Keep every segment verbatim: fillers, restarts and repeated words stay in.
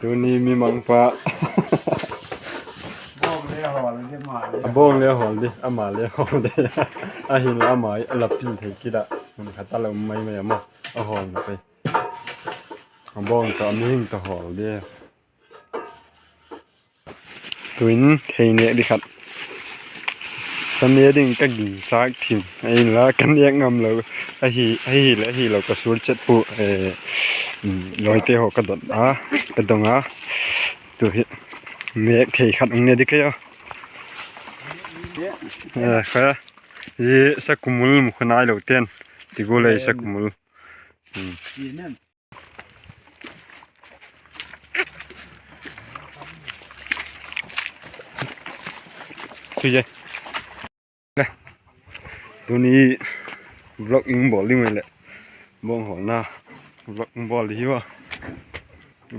Tuni mi mangpa. A bawng le hawl di, ama le hawl di. Ahinla ama a la pil thei kit ah, hun khat a la um mai mai a maw. A hawlna pei. A bawng tawh, a mihing tawh hawl di. Tuin thei nêk di khat sa ne ding ka ginchâk thim, ahinla ka nêk ngam lo. Ahi, ahileh ahilo ka sur chet pu, lawite haw ka dot a, ka dong a. Tu hi nêk thei khat hung ne di kei a. Kha, zia sakumul mu kha nai lo ten, ti gual ei sakumul. Tuni vlog in bawl ding uh leh, bawng hawlna vlog in bawl di hiu a.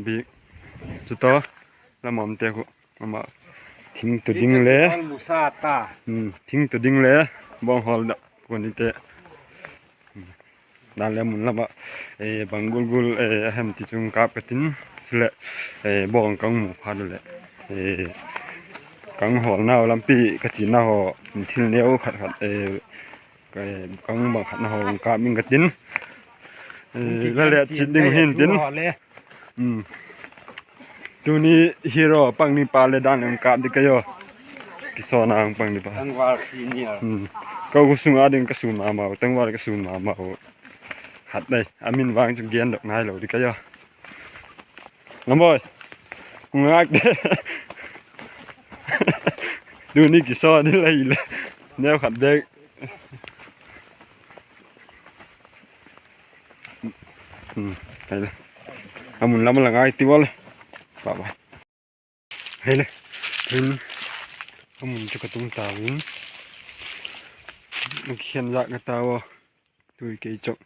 Bi chu tawh, la mamte khu ama thing tu ding le, thing tu ding le, bawng hawl dak kunite. Dan le mun lam ah, bang gul gul a hem ti chu kâp ka tin, chuleh bawng ka mu phat u leh, ka hawlnau lampi ka chiana haw, thil neu khat khat, ka bang khatna haw kâp ing ka tin, la le chit ding hin tin. Tuni hero pang ding pa le dan le kâp di kei a. Kisawna pang ding pa. Ka u sung a ding ka sûn ma mau, tangval ka sûn ma mau. Khat dei, a min vang chu gendok nai lo di kei a. Lambawi, ngâk de. Tuni kisawn di lai le, neu khat bek. A mun lam a la ngai ti ua le. Pa ba. Hei le. Tun a mun chu ka tung tau in, a kikhen zak ka tau a. Tui kei chawk.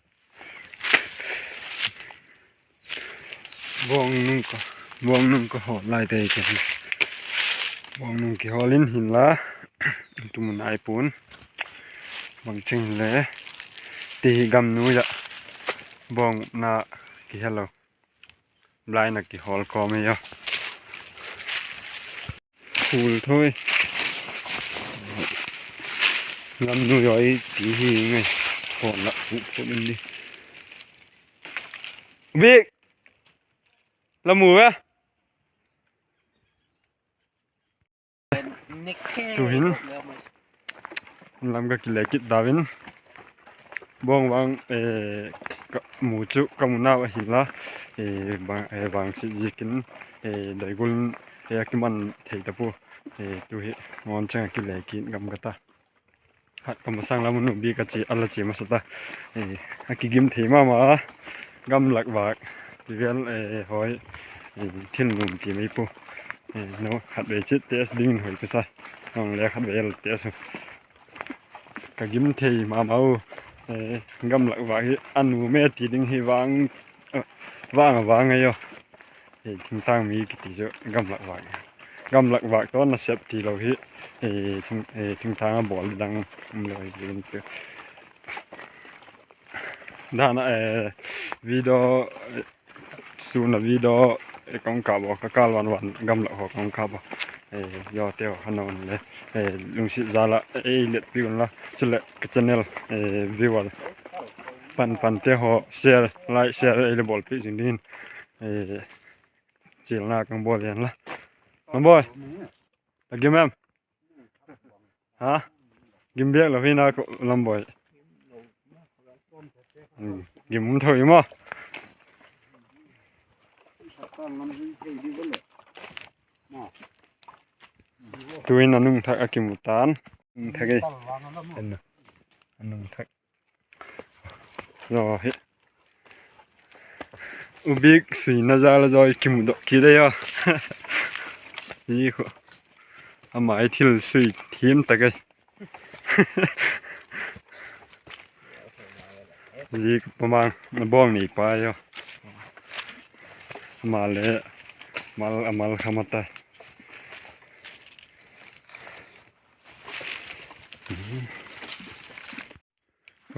Bawng nung ka, bawng nung ka hawl lai te hi. Bawng nung kihawl in hinla, tu mun ai pua'n. Bang ching le, ti hi gam nuai ah bawng na kihelo. Blind a kihawl kawm ei a. Khul thoi. Gam nuai ah i ti hi ngai. Hawl la u phut in di. Bik. La mu ve. Tuhin lam ka kile kit dau in, bawng vang, ka mu chu ka mu nau ahinla, vangsiat ziakin, daigul in a kiman thei ta pua. Tu hi ngawn chang a kile kit gam ka ta. Hat ka masang lam un u Bik a chia, a la chia masa ta. A kigim thei ma ma a, gamlak vâk ti vel, hoi, thil nuam ti mai pua. No khatvei chi test dingin hoi ka sa. Nang le khatvei la test u. Ka gim thei ma ma u. Gamlak vâk hi a nuam e ti ding hi vang, vang a vang ei a. Thingtâng mi kiti chu gamlak vâk, gamlak vâk tawh nasep tilo hi, thingtâng a bawl dang um lo hi ziakin tu. Dan a, video, sûn a video ka hung kâp a, ka kâl van van gamlak haw ka hung kâp a. Zawteu kha nawn le, lungsiat jal ah ei letpi unla, chuleh ka channel viewer pan pante haw share, like, share ei le bawlpi zing dingin chialna ka hung bawl hen la. Lambawi, a gim em? Ha? Gim bêk lo hi na ko Lambawi. Gim um tho i maw. Tuin a nung thak a kimu ta'n. Nung thak ei. A nung thak. Zaw hi. U Bik suina jal a zaw i kimudoh kit ei a. Hi khu. Ama i thil sui thiam tak ei. Zik pamang a bawng nei pa ei a. Ama le mal, a mal kha ma ta.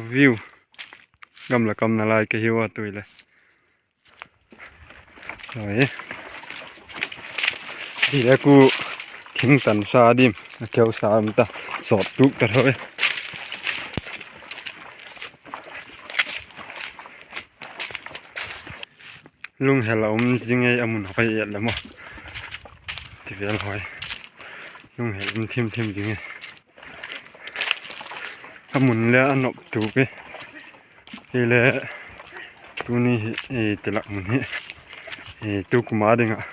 View. Gamla kam nalai ka hiu a tui le. Oi. Hi le ku thing tansa dim a keu sa um ta, sawt tuk ta tho e. Lunghel a um zing ei, a mun hoi et le maw. Ti vel hoi. Lunghel um thim thim zing ei. A mun le a nop tuk e. Hile tuni hi, tilak mun hi, tu kum a ding ah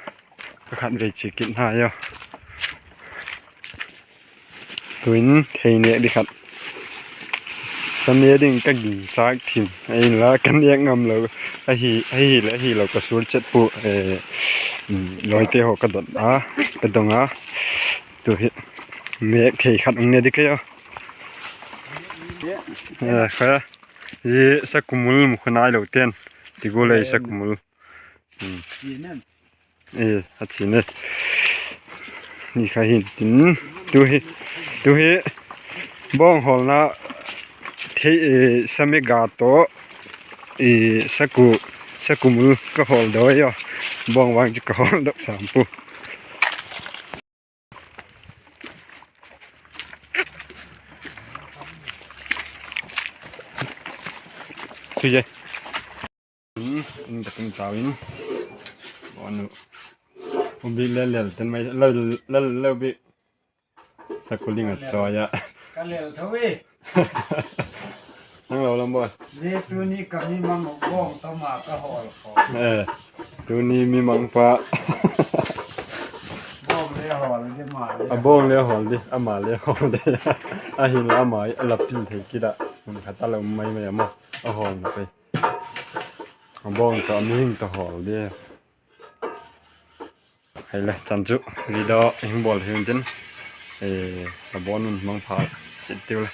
ka khat vei chia kit nai a. Tuin thei nêk di khat sa me ding ka ginchâk thim a, inla ka nêk ngam lo. Ahileh ahilo ka sur chet pua, lawite haw ka dot a, ka dong a. Tu hi mêk thei khat hung ne di kei a. Kha, zia sakumul mu kha nai lo ten, ti gual ei sakumul. A chi ne. Ni kha hin tin, tu hi, tu hi bawng hawlna thei, sa me ga tawh, saku, sakumul ka hawl dawi a, bawng vang chu ka hawl dok sam pua. Tui e. In ka tung tau in. Bawng u, u bik le lel ten mai, lel, lel, lel bik. Sakuling a chawi a. Ka lel tho e. Nang lo lam bawi. Zia tuni ka mi mang bawng tawm a ka hawl kha. Tuni mi mangpa. A bawng le hawl di, ama le hawl di. Ahinla ama a la pil thei kit ah, mun khat a la um mai mai a maw. A hawlna pei. A bawng tawh a mihing tawh hawl di. Hile chan chu video hing bawl hi intin, a bawn un mangpha chet tiu le.